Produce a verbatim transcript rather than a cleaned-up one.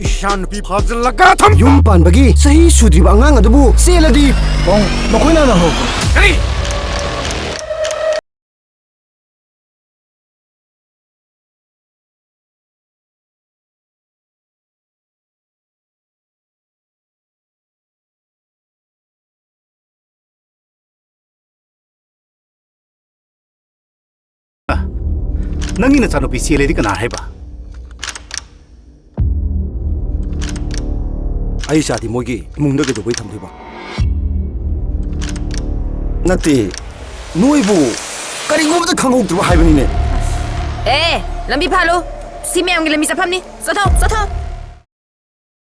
ꯏꯆꯥ ꯅꯨꯄꯤ ꯐꯥꯖꯤꯜꯂꯒ ꯊꯝ꯫ ꯌꯨꯝ ꯄꯥꯟꯕꯒꯤ ꯆꯍꯤ ꯁꯨꯗ꯭ꯔꯤꯕ ꯑꯉꯥꯡ ꯑꯗꯨꯕꯨ ꯆꯦꯜꯂꯗꯤ? ꯈꯣꯡ ꯃꯈꯣꯏꯅ ꯍꯧ꯫ ꯀꯔꯤ? ꯅꯪꯒꯤ ꯅꯆꯥꯅꯨꯄꯤ ꯆꯦꯜꯂꯦꯗꯤ ꯀꯅꯥ ꯍꯥꯏꯕ? ꯑꯩ ꯏꯆꯥꯗꯤ ꯃꯣꯏꯒꯤ ꯏꯃꯨꯡꯗ ꯀꯩꯗꯧꯕꯩ ꯊꯝꯗꯣꯏꯕ? ꯅꯠꯇꯦ, ꯅꯣꯏꯕꯨ ꯀꯔꯤꯒꯨꯝꯕꯗ ꯈꯪꯍꯧꯗ꯭ꯔꯤꯕ ꯍꯥꯏꯕꯅꯤꯅꯦ꯫ ꯑꯦ, ꯂꯝꯕꯤ ꯐꯥꯜꯂꯨ꯫ ꯁꯤ ꯃꯌꯥꯝꯒꯤ ꯂꯝꯕꯤ ꯆꯠꯐꯝꯅꯤ꯫ ꯆꯠꯊꯣꯛ, ꯆꯠꯊꯣꯛ꯫